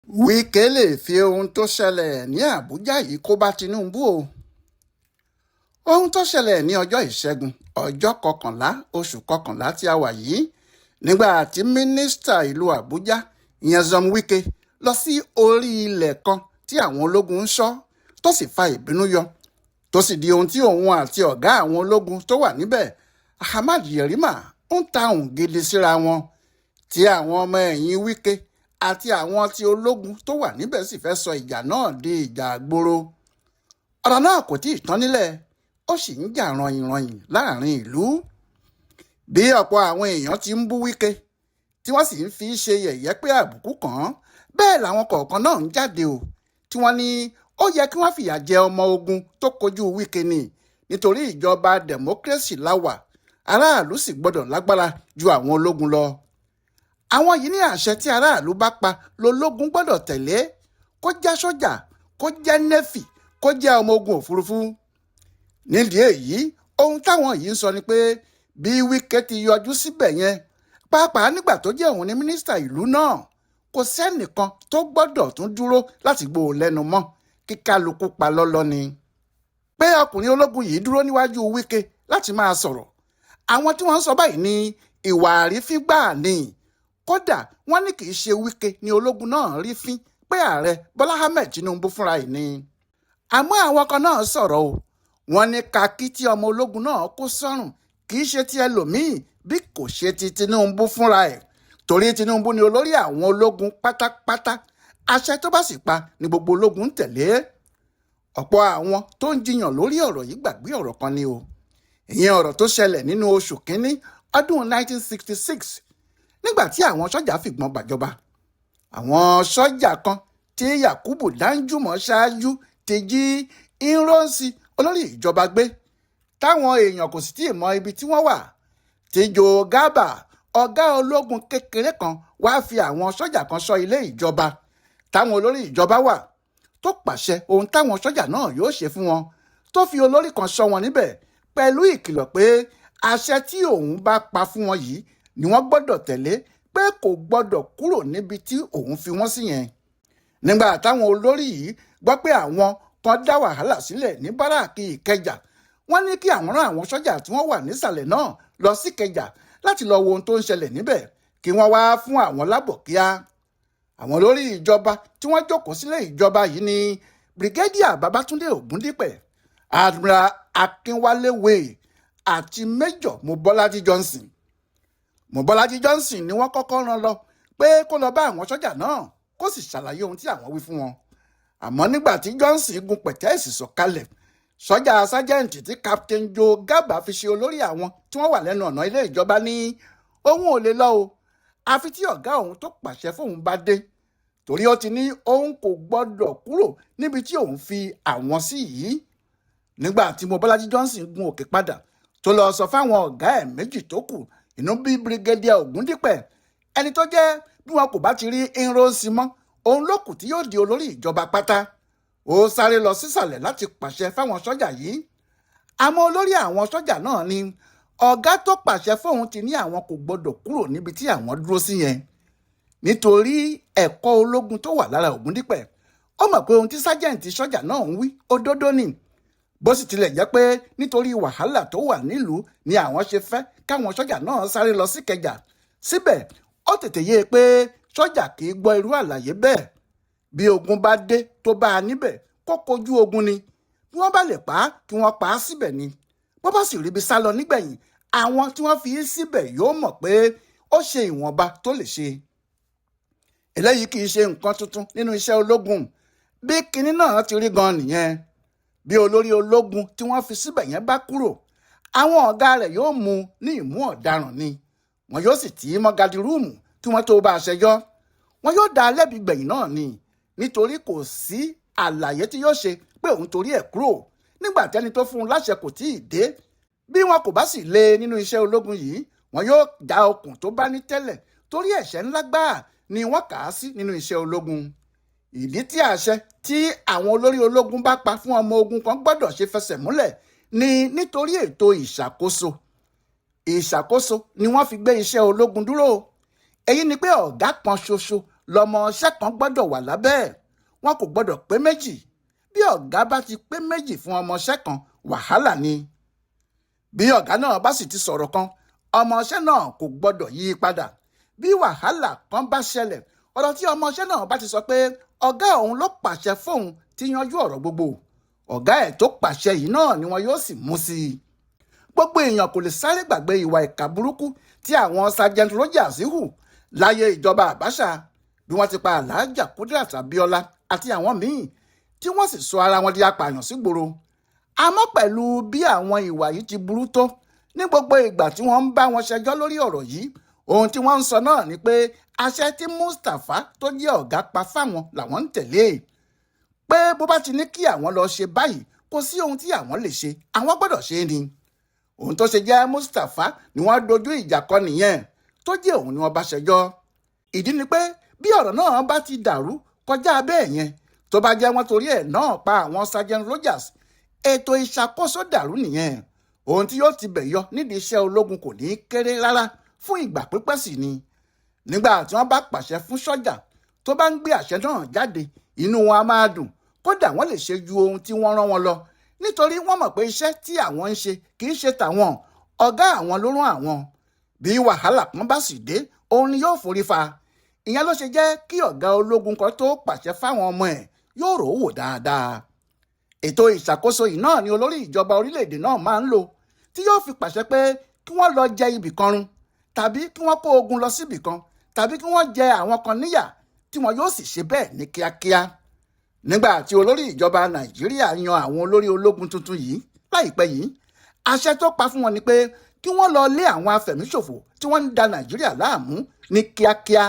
Wike lè fi ohun tó ṣẹlẹ̀ ní Àbújá yìí kó bá Tinubu o. Ohun tó ṣẹlẹ̀ ní ọjọ́ Ìṣẹ́gun, ọjọ́ kọkànlá oṣù kọkànlá tí a wà yìí, nígbà tí mínísítà ìlú Àbújá Nyesom Wike lọ sí orí ilẹ̀ kan tí àwọn ológun ń ṣọ́, tó sì fa ìbínú yọ, tó sì di ohun tí òun àti ọ̀gá àwọn ológun tó wà níbẹ̀, Ahmad Yerima, ń ta òun gidi síra wọn, tí àwọn ọmọ ẹ̀yìn Wike àti àwọn tí ológun tó wà níbẹ̀ sì fẹ́ sọ ìjà náà di ìjà àgbòrò. Ọ̀rọ̀ náà kò tí ì tán nílẹ̀, ó sì ń jà rànyìnrànyìn láàrin ìlú. Bí ọ̀pọ̀ àwọn èèyàn ti ń bú Wike, tí wọ́n sì ń fi ṣe yẹ̀yẹ́ pé àbùkù kàn án, bẹ́ẹ̀ làwọn kọ̀ọ̀kan náà ń jáde o, tí wọ́n ní ó yẹ kí wọ́n fìyà jẹ ọmọ ogun tó kojú Wike ni, nítorí ìjọba democracy la wà, aráàlú sì gbọ́dọ̀ lágbára ju àwọn ológun lọ. Àwọn yìí ní àṣẹ tí aráàlú bá pa lológun gbọ́dọ̀ tẹ̀lé, kó jẹ́ sójà, kó jẹ́ nẹ́fì, kó jẹ́ ọmọ ogun òfurufú. Nídìí èyí, ohun táwọn yìí ń sọ ni pé bí Wike ti yọjú síbẹ̀ yẹn, pàápàá nígbà tó jẹ́ òun ní mínísítà ìlú náà, kò sẹ́nìkan tó gbọ́dọ̀ tún dúró láti gbó o lẹ́nu mọ́, kí kálukú pa lọ́lọ́ ni. Pé ọkùnrin ológun yìí dúró níwájú Wike láti máa sọ̀rọ̀, àwọn tí wọ́n ń sọ báyìí ní ìwà àrífín gbáà ni. Kódà wọ́n ní kì í ṣe Wike ni ológun náà rí fín, pé ààrẹ Bọ́lá Ahmed Tinubu fúnra ẹ̀ ni. Àmọ́ àwọn kan náà sọ̀rọ̀ o, wọ́n ní kakí tí ọmọ ológun náà kó sọ́rùn kì í ṣe ti ẹlòmíì bí kò ṣe ti Tinubu fúnra ẹ̀, torí Tinubu ni olórí àwọn ológun pátápátá, àṣẹ tó bá sì pa ni gbogbo ológun ń tẹ̀lé. Ọ̀pọ̀ àwọn tó ń jiyàn lórí ọ̀rọ̀ yìí gbàgbé ọ̀rọ̀ kan ni o, ìyẹn ọ̀rọ̀ tó ṣẹlẹ̀ nínú oṣù kínní ọdún 1966, nígbà tí àwọn sọ́jà fìgbọ́n gbàjọba. Àwọn sọ́jà kan tí Yakubu Danjuma ṣáájú ti jí Ironsi olórí ìjọba gbé, táwọn èèyàn kò sì tí ì mọ ibi tí wọ́n wà, tí Joe Garba, ọ̀gá ológun kékeré kan, wá fi àwọn sọ́jà kan ṣọ́ ilé ìjọba táwọn olórí ìjọba wà, tó pàṣẹ ohun táwọn sọ́jà náà yóò ṣe fún wọn, tó fi olórí kan ṣọ́ wọn níbẹ̀ pẹ̀lú ìkìlọ̀ pé àṣẹ tí òun bá pa fún wọn yìí ni wọ́n gbọ́dọ̀ tẹ̀lé, pé kò gbọ́dọ̀ kúrò níbi tí òun fi wọ́n sí yẹn. Nígbà táwọn olórí yìí gbọ́ pé àwọn kan dá wàhálà sílẹ̀ ní báràkì Ìkẹjà, wọ́n ní kí àwọn rán àwọn sọ́jà tí wọ́n wà nísàlẹ̀ náà lọ sí Ìkẹjà láti lọ wo ohun tó ń ṣẹlẹ̀ níbẹ̀, kí wọ́n wá fún àwọn lábọ̀ kíá. Àwọn olórí ìjọba tí wọ́n jókòó sílẹ̀ ìjọba yìí ni Brigadier Babatunde Ògúndípẹ̀, Admiral Akínwálé Way àti Major Mobọ́lájí Johnson. Mobọ́lájí Johnson ni wọ́n kọ́kọ́ rán lọ pé kó lọ bá àwọn sọ́jà náà, kó sì ṣàlàyé ohun tí àwọn wí fún wọn. Àmọ́ nígbà tí Johnson gun pẹ̀tẹ́ẹ̀sì sọ̀kalẹ̀, sọ́jà sájẹ́ǹtì tí Captain Joe Garba fi ṣe olórí àwọn tí wọ́n wà lẹ́nu ọ̀nà ilé ìjọba ní òun ò lè lọ o, àfi tí ọ̀gá òun tó pàṣẹ fóun bá dé, torí ó ti ní òun kò gbọ́dọ̀ kúrò níbi tí òun fi àwọn sí yìí. Nígbà tí Mobọ́lájí Johnson gun òkè padà tó lọ sọ fáwọn ọ̀gá ẹ̀ méjì tó kù, inú bí Brigadier Ògúndípẹ̀, ẹni tó jẹ́ bí wọn kò bá ti rí Ironsi mọ́, òun ló kù tí yóò di olórí ìjọba pátá. Ó sáré lọ sísàlẹ̀ láti pàṣẹ fáwọn sọ́jà yìí. Àmọ́ olórí àwọn sọ́jà náà ni ọ̀gá tó pàṣẹ fóun ti ní àwọn kò gbọdọ̀ kúrò níbi tí àwọn dúró sí yẹn, nítorí ẹ̀kọ́ ológun tó wà lára Ògúndípẹ̀. Ó mọ̀ pé ohun tí sájẹ́ǹtì sọ́jà náà ń wí òdodo ni, bó sì tilẹ̀ jẹ́ pé nítorí wàhálà tó wà nílùú ni àwọn ṣe fẹ́ káwọn sọ́jà náà sáré lọ sí Ìkẹjà. Síbẹ̀ ó tètè yé e pé sọ́jà kì í gbọ́ irú àlàyé bẹ́ẹ̀. Bí ogun bá dé tó bá a níbẹ̀, kó kojú ogun ni, bí wọ́n bá lè pa á, kí wọ́n pa á síbẹ̀ ni. Bó bá sì ríbi sá lọ nígbẹ̀yìn, àwọn tí wọ́n fi í síbẹ̀ yóò mọ̀ pé ó ṣe ìwọ̀nba tó lè ṣe. Eléyìí kì í ṣe nǹkan tuntun nínú iṣẹ́ ológun. Bí kinní náà ti rí gan nìyẹn. Bí olórí ológun tí wọ́n fi síbẹ̀ yẹn bá kúrò, àwọn ọ̀gá rẹ̀ yóò mú ní ìmú ọ̀daràn ni, wọn yóò sì tì í mọ́ gadirúùmù kí wọ́n tó bá a ṣẹjọ́. Wọn yóò dá a lẹ́bi gbẹ̀yìn náà ni, nítorí kò sí àlàyé tí yóò ṣe pé òun torí ẹ̀ kúrò nígbà tẹ́ni tó fún un láṣẹ kò tí ì dé. Bí wọn kò bá sì lé e nínú iṣẹ́ ológun yìí, wọn yóò dá okùn tó bá ní tẹ́lẹ̀, torí ẹ̀ṣẹ̀ ńlá gbáà ni wọ́n kà á sí nínú iṣẹ́ ológun. Ìdí tí àṣẹ tí àwọn olórí ológun bá pa fún ọmọ ogun kan gbọ́dọ̀ ṣe fẹsẹ̀ múlẹ̀ ni nítorí ètò ìṣàkóso. Ìṣàkóso ni wọ́n fi gbé iṣẹ́ ológun dúró. Èyí ni pé ọ̀gá kan ṣoṣo Lọ́mọọṣẹ́ kan gbọ́dọ̀ wà lábẹ́ ẹ̀, wọn kò gbọ́dọ̀ pé méjì. Bí ọ̀gá bá ti pé méjì fún ọmọọṣẹ́ kan, wàhálà ni. Bí ọ̀gá náà bá sì ti sọ̀rọ̀ kan, ọmọọṣẹ́ náà kò gbọ́dọ̀ yí i padà. Bí wàhálà kan bá ṣẹlẹ̀, ọ̀rọ̀ tí ọmọọṣẹ́ náà bá ti sọ pé ọ̀gá òun ló pàṣẹ fóun ti yanjú ọ̀rọ̀ gbogbo. Ọ̀gá ẹ̀ tó pàṣẹ yìí náà ni wọn yóò sì mú sí i. Gbogbo èèyàn kò lè sáré gbàgbé ìwà ìkà burúkú tí àwọn Sergeant Rogers hù láyé ìjọba Abacha, bí wọ́n ti pa Alhaja Kudirat Abiola àti àwọn míì tí wọ́n sì sọ ara wọn di apààyàn sígboro. Àmọ́ pẹ̀lú bí àwọn ìwà yìí ti burú tó, ní gbogbo ìgbà tí wọ́n ń bá wọn ṣẹjọ́ lórí ọ̀rọ̀ yìí, ohun tí wọ́n ń sọ náà ni pé àṣẹ tí Mustapha tó jẹ́ ọ̀gá pa fáwọn làwọn ń tẹ̀lé, pé bó bá ti ní kí àwọn lọ ṣe báyìí, kò sí ohun tí àwọn lè ṣe, àwọn gbọ́dọ̀ ṣe é ni. Ohun tó ṣe jẹ́ Mustapha ni wọ́n dojú ìjà kọ nìyẹn, tó jẹ́ òun ni wọ́n bá ṣẹjọ́. Ìdí ni pé bí ọ̀rọ̀ náà bá ti dàrú kọjá bẹ́ẹ̀ yẹn, tó bá jẹ́ wọ́n torí ẹ̀ náà pa àwọn Sergeant Rogers, ètò ìṣàkóso dàrú nìyẹn. Ohun tí yóò ti bẹ̀ yọ nídìí iṣẹ́ ológun kò ní í kéré rárá, fún ìgbà pípẹ́ sì ni. Nígbà tí wọ́n bá pàṣẹ fún sọ́jà tó bá ń gbé àṣẹ náà jáde, inú wọn á máa dùn, kódà wọ́n lè ṣe ju ohun tí wọ́n rán wọn lọ, nítorí wọ́n mọ̀ pé iṣẹ́ tí àwọn ń ṣe kì í ṣe tàwọn, ọ̀gá àwọn ló rán àwọn. Bí wàhálà kan bá sì dé, òun ni yóò forí fa. Ìyẹn ló ṣe jẹ́ kí ọ̀gá ológun kan tó pàṣẹ fáwọn ọmọ ẹ̀ yóò rò ó wò dáadáa. Ètò ìṣàkóso yìí náà ni olórí ìjọba orílẹ̀-èdè náà máa ń lò tí yóò fi pàṣẹ pé kí wọ́n lọ jẹ ibì kan run, tàbí kí wọ́n kó ogun lọ síbì kan, tàbí kí wọ́n jẹ àwọn kan níyà, tí wọn yóò sì ṣe bẹ́ẹ̀ ní kíákíá. Nígbà tí olórí ìjọba Nàìjíríà yan àwọn olórí ológun tuntun yìí láìpẹ́ yìí, àṣẹ tó pa fún wọn ni pé kí wọ́n lọ lé àwọn afẹ̀míṣòfò tí wọ́n ń da Nàìjíríà láàmú ní kíákíá.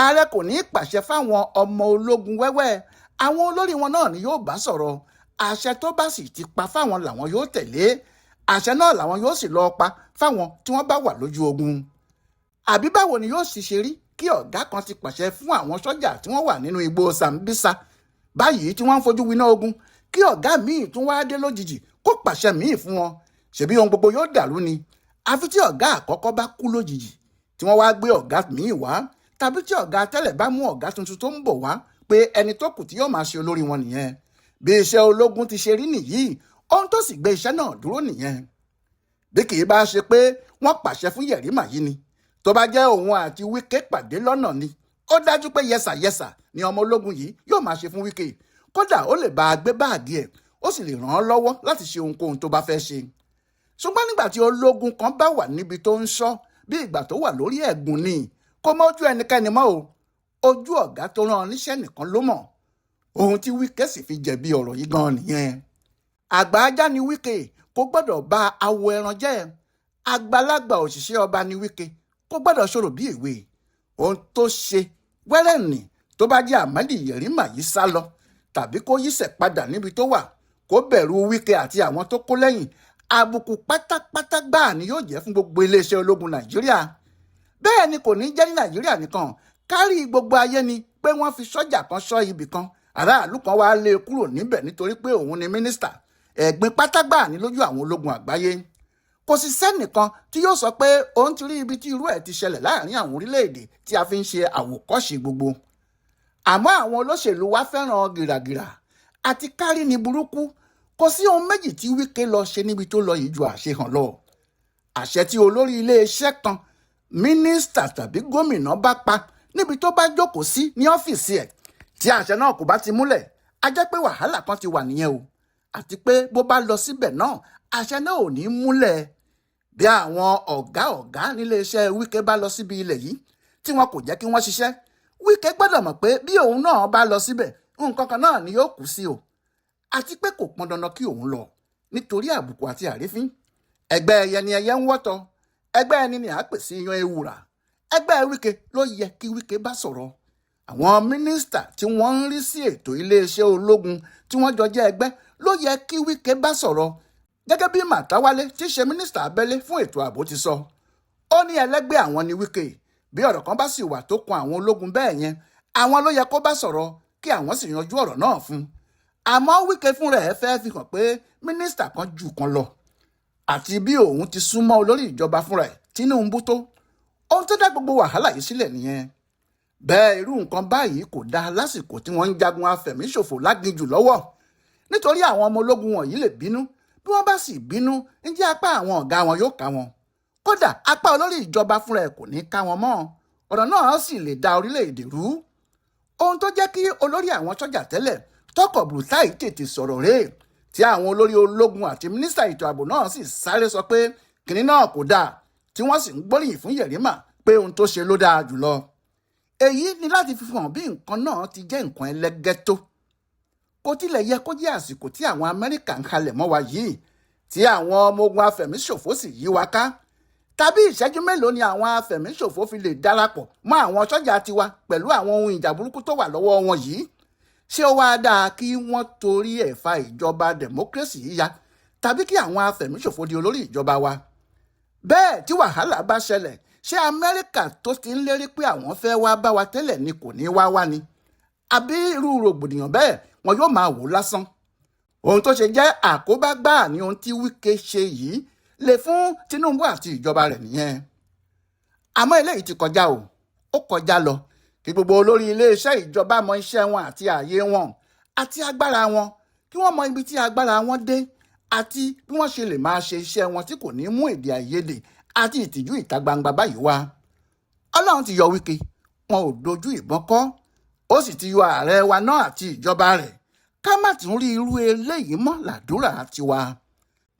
Ààrẹ kò ní í pàṣẹ fáwọn ọmọ ológun wẹ́wẹ́, àwọn olórí wọn náà ni yóò bá sọ̀rọ̀. Àṣẹ tó bá sì ti pa fáwọn làwọn yóò tẹ̀lé, àṣẹ náà làwọn yóò sì lọ́ọ́ pa fáwọn tí wọ́n bá wà lójú ogun. Àbí báwo ni yóò sì ṣe rí kí ọ̀gá kan ti pàṣẹ fún àwọn sọ́jà tí wọ́n wà nínú igbó Sambisa báyìí tí wọ́n ń fojú winá ogun, kí ọ̀gá míì tún wá dé lójijì kó pàṣẹ míì fún wọn? Ṣebí ohun gbogbo yóò dàrú ni. Àfi tí ọ̀gá àkọ́kọ́ bá kú lójijì tí wọ́n wá gbé ọ̀gá míì wá, tàbí tí ọ̀gá tẹ́lẹ̀ bá mú ọ̀gá tuntun tó ń bọ̀ wá pé ẹni tó kù tí yóò máa ṣe olórí wọn nìyẹn. Bí iṣẹ́ ológun ti ṣe rí nìyí, ohun tó sì gbé iṣẹ́ náà dúró nìyẹn. Bí kì í bá ṣe pé wọ́n pàṣẹ fún Yerima yìí ni, tó bá jẹ́ òun àti Wike pàdé lọ́nà ni, ó dájú pé yẹsàyẹsà ni ọmọ ológun yìí yóò máa ṣe fún Wike. Kódà ó lè bá a gbé báàgì ẹ̀, ó sì lè ràn án lọ́wọ́ láti ṣe ohunkóhun tó bá fẹ́ ṣe. Ṣùgbọ́n nígbà tí ológun kan bá wà níbi tó ń ṣọ́, bí ìgbà tó wà lórí ẹ̀gùn ni, kò mọ ojú ẹnikẹ́ni mọ́ o. Ojú ọ̀gá tó rán an níṣẹ́ nìkan ló mọ̀. Ohun tí Wike sì fi jẹ̀bi ọ̀rọ̀ yìí gan nìyẹn. Àgbà ajá ni Wike, kò gbọ́dọ̀ ba awọ ẹran jẹ́. Àgbàlagbà òṣìṣẹ́ ọba ni Wike, kò gbọ́dọ̀ ṣòro bí èwe. Ohun tó ṣe wẹ́rẹ́ nì, tó bá jẹ́ Ahmadu Yerima yìí sá lọ tàbí kó yíṣẹ̀ padà níbi tó wà, kó bẹ̀rù Wike àti àwọn tó kó lẹ́yìn, àbùkù pátápátá gbáà ni yóò jẹ́ fún gbogbo iléeṣẹ́ ológun Nàìjíríà. Bẹ́ẹ̀ ni kò ní jẹ́ ní Nàìjíríà nìkan, kárí gbogbo ayé ni pé wọ́n fi sọ́jà kan ṣọ́ ibì kan, aráàlú kan wá lé e kúrò níbẹ̀ nítorí pé òun ni mínísítà. Ẹ̀gbin pátágbà ní lójú àwọn ológun àgbáyé. Kò sì sẹ́nìkan tí yóò sọ pé òun ti rí ibi tí irú ẹ̀ ti ṣẹlẹ̀ láàrin àwọn orílẹ̀-èdè tí a fi ń ṣe àwòkọ́ṣe gbogbo. Àmọ́ àwọn olóṣèlú wa fẹ́ràn gìràgìrà àti kárí ni burúkú. Kò sí ohun méjì tí Wike lọ ṣe níbi tó lọ yìí ju àṣehàn lọ. Àṣẹ tí olórí iléeṣẹ́ kan, mínísítà tàbí gómìnà bá pa níbi tó bá jókòó sí ní ọ́fíìsì ẹ̀, tí àṣẹ náà kò bá ti múlẹ̀, a jẹ́ pé wàhálà kan ti wà nìyẹn o. Àti pé bó bá lọ síbẹ̀ náà, àṣẹ náà ò ní múlẹ̀. Bí àwọn ọ̀gá ọ̀gá níléeṣẹ́ Wike bá lọ síbi ilẹ̀ yìí tí wọn kò jẹ́ kí wọ́n ṣiṣẹ́, Wike gbọ́dọ̀ mọ̀ pé bí òun náà bá lọ síbẹ̀, nǹkan kan náà ni yóò kú sí o. Àti pé kò pọn dandan kí òun lọ nítorí àbùkù àti àrífín. Ẹgbẹ́ ẹyẹ ni ẹyẹ ń wọ́tọ̀, ẹgbẹ́ ẹni ni à á pè sí yan ewùrà. Ẹgbẹ́ Wike ló yẹ kí Wike bá sọ̀rọ̀. Àwọn mínísítà tí wọ́n ń rí sí ètò iléeṣẹ́ ológun tí wọ́n jọ jẹ́ ẹgbẹ́ ló yẹ kí Wike bá sọ̀rọ̀. Gẹ́gẹ́ bí Màtáwálé tí í ṣe mínísítà abẹ́lé fún ètò ààbò ti sọ, ó ní ẹlẹ́gbẹ́ àwọn ni Wike. Bí ọ̀rọ̀ kan bá sì wà tó kan àwọn ológun bẹ́ẹ̀ yẹn, àwọn ló yẹ kó bá sọ̀rọ̀ kí àwọn sì yanjú ọ̀rọ̀ náà fún un. Àmọ́ Wike fúnra ẹ̀ fẹ́ fi hàn pé mínísítà kan jù kan lọ, àti bí òun ti súnmọ́ olórí ìjọba fúnra ẹ̀ Tinubu tó. Ohun tó dá gbogbo wàhálà yìí sílẹ̀ nìyẹn. Bẹ́ẹ̀ irú nǹkan báyìí kò dáa lásìkò tí wọ́n ń jagun afẹ̀míṣòfò láginjù lọ́wọ́, nítorí àwọn ọmọ ológun wọ̀nyí lè bínú. Bí wọ́n bá sì bínú, ǹjẹ́ apá àwọn ọ̀gá wọn yóò ká wọn? Kódà apá olórí ìjọba fúnra ẹ̀ kò ní ká wọn mọ́. Ọ̀rọ̀ náà sì lè da orílẹ̀-èdè rú. Ohun tó jẹ́ kí olórí àwọn sọ́jà tẹ́lẹ̀ Tukur Buratai tètè sọ̀rọ̀ rèé, tí àwọn olórí ológun àti mínísítà ètò ààbò náà sì sáré sọ pé kìnní náà kò dáa, tí wọ́n sì ń gbóríyìn fún Yerima pé ohun tó ṣe ló dáa jùlọ. Èyí ni láti fi hàn bí nǹkan náà ti jẹ́ nǹkan ẹlẹ́gẹ́ tó. Kò tilẹ̀ yẹ kó jẹ́ àsìkò tí àwọn Amẹ́ríkà ń halẹ̀ mọ́ wa yìí, tí àwọn ọmọ ogun afẹ̀míṣòfò sì yí wa ká. Tàbí ìṣẹ́jú mélòó ni àwọn afẹ̀míṣòfò fi lè darapọ̀ mọ́ àwọn sọ́jà tiwa pẹ̀lú àwọn ohun ìjà burúkú tó wà lọ́wọ́ wọn yìí? Ṣé ó wáá dáa kí wọ́n torí ẹ̀ fa ìjọba democracy yíya, tàbí kí àwọn afẹ̀míṣòfò di olórí ìjọba wa? Bẹ́ẹ̀ tí wàhálà bá ṣẹlẹ̀, ṣé Amẹ́ríkà tó ti ń lérí pé àwọn fẹ́ wá bá wa tẹ́lẹ̀ ni kò ní wá wá ni? Àbí irú rògbòdìyàn bẹ́ẹ̀ wọn yóò máa wò lásán? Ohun tó ṣe jẹ́ àkóbá gbáà ní ohun tí Wike ṣe yìí lè fún Tinubu àti ìjọba rẹ̀ nìyẹn. Àmọ́ eléyìí ti kọjá o, ó kọjá lọ. Kí gbogbo olórí iléeṣẹ́ ìjọba mọ iṣẹ́ wọn àti ààyè wọn àti agbára wọn, kí wọ́n mọ ibi tí agbára wọn dé àti bí wọ́n ṣe lè máa ṣe iṣẹ́ wọn tí kò ní mú èdè àìyedè àti ìtìjú ìta gbangba báyìí wá. Ọlọ́run ti yọ Wike, wọn ò dojú ìbọn kọ́, ó sì ti yọ ààrẹ wa náà àti ìjọba rẹ̀. Ká má tún rí irú eléyìí mọ́ làdúrà tiwa.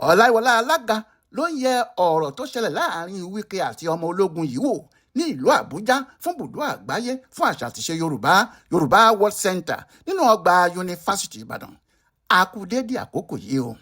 Ọláìwọlá Alága ló ń yẹ ọ̀rọ̀ tó ṣẹlẹ̀ láàrin Wike àti ọmọ ológun yìí wò ní ìlú Àbújá fún bùdó àgbáyé fún àṣà àtìṣe Yorùbá, Yorùbá World Center, nínú ọgbà Yunifásitì Ìbàdàn. A kú déédéé àkókò yìí o.